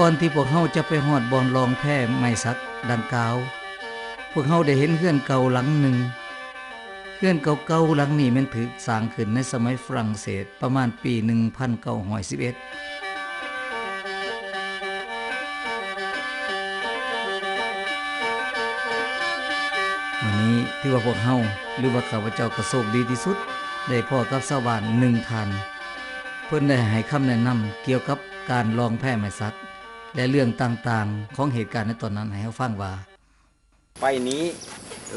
ກ່ອນທີ່ພວກເຮົາຈະໄປຮອດບ່ອນລ່ອງແພໄມ້ສັກດັ່ງກ່າວ, ພວກເຮົາໄດ້ເຫັນເຮືອນເກົ່າຫຼັງໜຶ່ງ. ເຮືອນເກົ່າໆຫຼັງນີ້ແມ່ນຖືກສ້າງຂຶ້ນໃນສະໄໝຝຣັ່ງເສດ ປະມານປີໜຶ່ງພັນເກົ້າຮ້ອຍສິບເອັດ. ມື້ນີ້ຖືວ່າພວກເຮົາ ຫຼືວ່າຂ້າພະເຈົ້າກໍໂຊກດີທີ່ສຸດ ໄດ້ພໍ້ກັບຊາວບ້ານໜຶ່ງທ່ານ. ເພິ່ນໄດ້ໃຫ້ຄຳແນະນຳກ່ຽວກັບການລ່ອງແພໄມ້ສັກ ແລະ ເລື່ອງຕ່າງໆຂອງເຫດການໃນຕອນນັ້ນໃຫ້ເຮົາຟັງວ່າ ໄປນີ້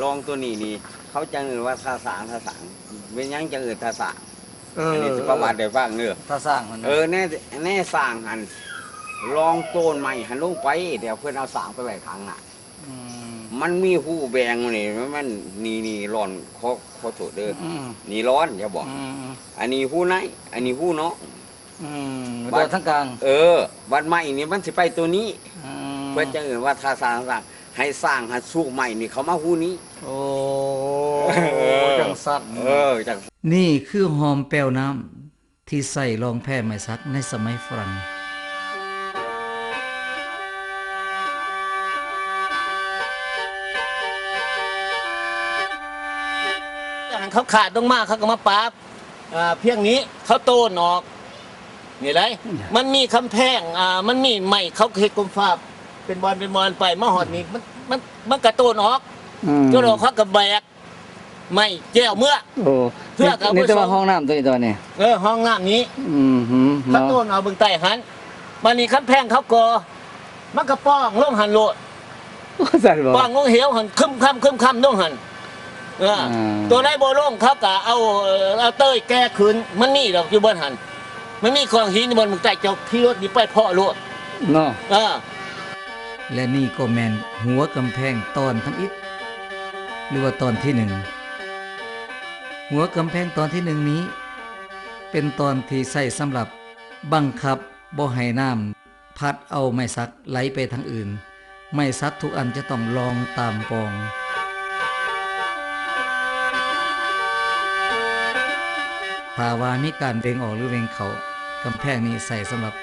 ລ່ອງໂຕນີ້ນີ້ ເຂົາຈັ່ງເອີ້ນວ່າທ່າສ້າງ ທ່າສ້າງ. ເປັນຫຍັງຈັ່ງເອີ້ນທ່າສ້າງ? ເອີ ອັນນີ້ຊິປະຫວັດໃຫ້ຟັງເດີ. ທ່າສ້າງຫັ້ນນະ ເອີ ແນ ແນສ້າງຫັ້ນ ລ່ອງໂຕນໄມ້ຫັ້ນລົງໄປ ແລ້ວເພິ່ນເອົາສ້າງໄປໄວ້ຂ້າງໜ້າ. ອືມ ມັນມີຮູແບ່ງນີ້ ມັນ ນີ້ ນີ້ລ້ອນ ຂໍ ຂໍໂທດເດີ. ອືມ ນີ້ລ້ອນ ຢ່າບອກ. ອືມ ອັນນີ້ຮູໃນ ອັນນີ້ຮູນອກ. ອືມ ບາດ ທາງກາງ. ເອີ ບາດໄມ້ນີ້ມັນຊິໄປໂຕນີ້. ອືມ ເພິ່ນຈັ່ງເອີ້ນວ່າທ່າສ້າງ ໃຫ້ສ້າງ ໃຫ້ສູກໄມ້ນີ້ເຂົ້າມາຮູນີ້. ໂອ້ ເອີ ຈັ່ງຊັ້ນ. ເອີ ຈັ່ງ ນີ້ຄືຮ່ອມແປວນ້ຳ ທີ່ໃຊ້ລ່ອງແພໄມ້ສັກໃນສະໄໝຝຣັ່ງ. ເຂົາຂາດລົງມາ ເຂົາກໍມາປາບ ອ່າ ພຽງນີ້ ເຂົາໂຕນອອກ ນີ້ໄດ໋. ມັນມີກຳແພງ ອ່າ ມັນມີໄມ້ ເຂົາກໍເຮັດກົມຟາບ ເປັນບ່ອນ ເປັນບ່ອນໄປ ມາຮອດນີ້ ມັນ ມັນ ມັນກະໂຕນອອກ. ອືມ ຈົນອອກ ເຂົາກໍແບກ ໄມ້ແກ້ວເມືອ. ໂອ້ ເພື່ອກັບ ມີແຕ່ວ່າຫ້ອງນ້ຳໂຕນີ້ ໂຕນີ້. ເອີ ຫ້ອງນ້ຳນີ້. ອືມ ເຂົາໂຕນອອກເບື້ອງໃຕ້ຫັ້ນ. ບາດນີ້ກຳແພງເຂົາກໍ ມັນກໍປ່ອງລົງຫັ້ນໂລດ. ໂອ້ ຊັ້ນບໍ? ປ່ອງລົງເຫວຫັ້ນ ຄຶມຄຳ ຄຶມຄຳລົງຫັ້ນ. ເອີ ອ່າ ໂຕໃດບໍ່ລົງ ເຂົາກໍເອົາ ເອົາເຕີຍແກ່ຂຶ້ນ. ມັນມີດອກຢູ່ບ່ອນຫັ້ນ ມັນມີກ້ອນຫີນຢູ່ບ່ອນເບື້ອງໃຕ້ ເຈົ້າຂີ່ລົດນີ້ໄປພໍ້ໂລດເນາະ. ເອີ ແລະ ນີ້ກໍແມ່ນຫົວກຳແພງຕອນທຳອິດ ຫຼືວ່າຕອນທີໜຶ່ງ. ຫົວກຳແພງຕອນທີໜຶ່ງນີ້ ເປັນຕອນທີ່ໃຊ້ສຳລັບບັງຄັບບໍ່ໃຫ້ນ້ຳພັດເອົາໄມ້ສັກໄຫຼໄປທາງອື່ນ. ໄມ້ສັກທຸກອັນຈະຕ້ອງລ່ອງຕາມປ່ອງ. ຖ້າວ່າມີການເວັ່ງອອກ ຫຼື ເວັ່ງເຂົ້າ, ກຳແພງນີ້ໃຊ້ສຳລັບ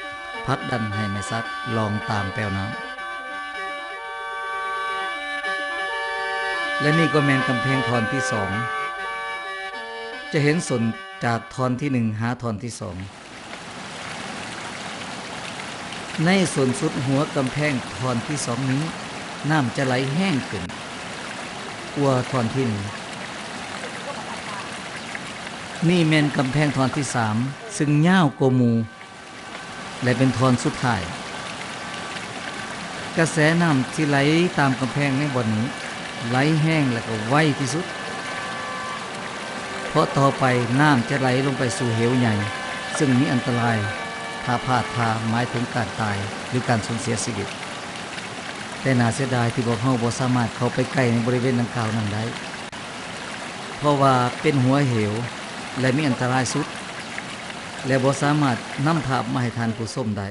ຜັກດັນໃຫ້ໄມ້ສັກລ່ອງຕາມແປວນ້ຳ. ແລະ ນີ້ກໍແມ່ນກຳແພງທ່ອນທີສອງ. ຈະເຫັນສົ້ນຈາກທ່ອນທີໜຶ່ງຫາທ່ອນທີສອງ. ໃນສົ້ນສຸດຫົວກຳແພງທ່ອນທີສອງນີ້ ນ້ຳຈະໄຫຼແຮງຂຶ້ນກວ່າທ່ອນທີໜຶ່ງ. ນີ້ແມ່ນກຳແພງທ່ອນທີສາມ ຊຶ່ງຍາວກວ່າໝູ່ ແລະ ເປັນທ່ອນສຸດທ້າຍ. ກະແສນ້ຳທີ່ໄຫຼຕາມກຳແພງໃນບ່ອນນີ້ ໄຫຼແຮງ ແລະ ກໍໄວທີ່ສຸດ, ເພາະຕໍ່ໄປນ້ຳຈະໄຫຼລົງໄປສູ່ເຫວໃຫຍ່, ຊຶ່ງມີອັນຕະລາຍ, ຖ້າພາດທ່າໝາຍເຖິງການຕາຍ ຫຼື ການສູນເສຍຊີວິດ. ແຕ່ໜ້າເສຍດາຍທີ່ພວກເຮົາບໍ່ສາມາດເຂົ້າໄປໃກ້ໃນບໍລິເວນດັ່ງກ່າວນັ້ນໄດ້, ເພາະວ່າເປັນຫົວເຫວ ແລະ ມີອັນຕະລາຍສຸດ, ແລະ ບໍ່ສາມາດນຳພາບມາໃຫ້ທ່ານຜູ້ຊົມໄດ້.